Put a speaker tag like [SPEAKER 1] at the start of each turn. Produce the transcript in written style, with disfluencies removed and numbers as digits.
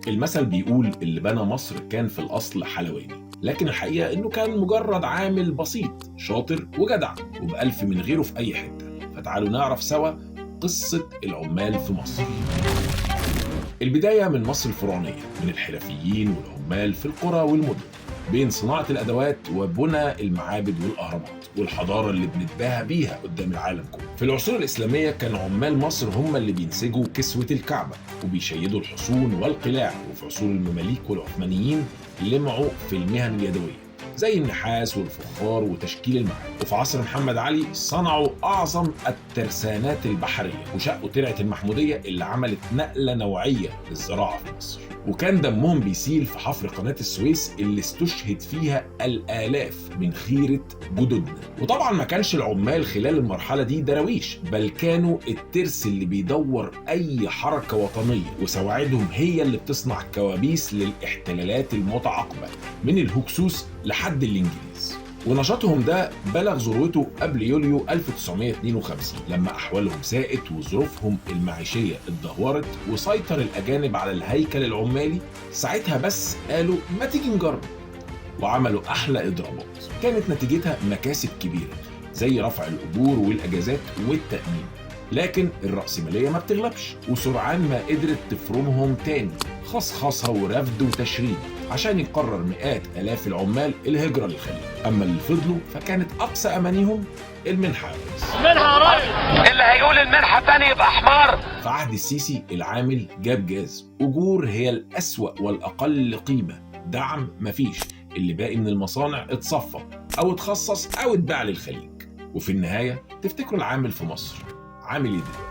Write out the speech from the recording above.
[SPEAKER 1] المثل بيقول اللي بنى مصر كان في الأصل حلواني، لكن الحقيقة إنه كان مجرد عامل بسيط شاطر وجدع وبألف من غيره في أي حتة. فتعالوا نعرف سوا قصة العمال في مصر. البداية من مصر الفرعونية، من الحرفيين والعمال في القرى والمدن، بين صناعة الأدوات وبنى المعابد والأهرامات والحضارة اللي بنتباهى بيها قدام العالم كله. في العصور الإسلامية كان عمال مصر هم اللي بينسجوا كسوة الكعبة وبيشيدوا الحصون والقلاع، وفي عصور المماليك والعثمانيين لمعوا في المهن اليدوية زي النحاس والفخار وتشكيل المعادن. وفي عصر محمد علي صنعوا أعظم الترسانات البحرية وشقوا ترعة المحمودية اللي عملت نقلة نوعية للزراعة في مصر. وكان دمهم بيسيل في حفر قناة السويس اللي استشهد فيها الآلاف من خيرة جدودنا. وطبعا ما كانش العمال خلال المرحلة دي دراويش، بل كانوا الترس اللي بيدور أي حركة وطنية، وسواعدهم هي اللي بتصنع كوابيس للاحتلالات المتعاقبة من الهكسوس لحد الإنجليز. ونشاطهم ده بلغ ذروته قبل يوليو 1952 لما أحوالهم ساءت وظروفهم المعيشية اتدهورت وسيطر الأجانب على الهيكل العمالي. ساعتها بس قالوا ما تيجي نجرب، وعملوا أحلى إضرابات كانت نتيجتها مكاسب كبيرة زي رفع الأجور والأجازات والتأمين. لكن الرأسمالية ما بتغلبش، وسرعان ما قدرت تفرمهم تاني خصخصة ورفد وتشريد عشان يقرر مئات آلاف العمال الهجرة للخليج. أما اللي فضلوا فكانت أقصى أمانيهم المنحة.
[SPEAKER 2] منحة يا ريس،
[SPEAKER 3] اللي هيقول المنحة تاني يبقى حمار.
[SPEAKER 1] في عهد السيسي العامل جاب جاز، أجور هي الأسوأ والأقل قيمة، دعم مفيش، اللي باقي من المصانع اتصفى أو اتخصص أو اتباع للخليج. وفي النهاية تفتكروا العامل في مصر عامل ايه دلوقتي؟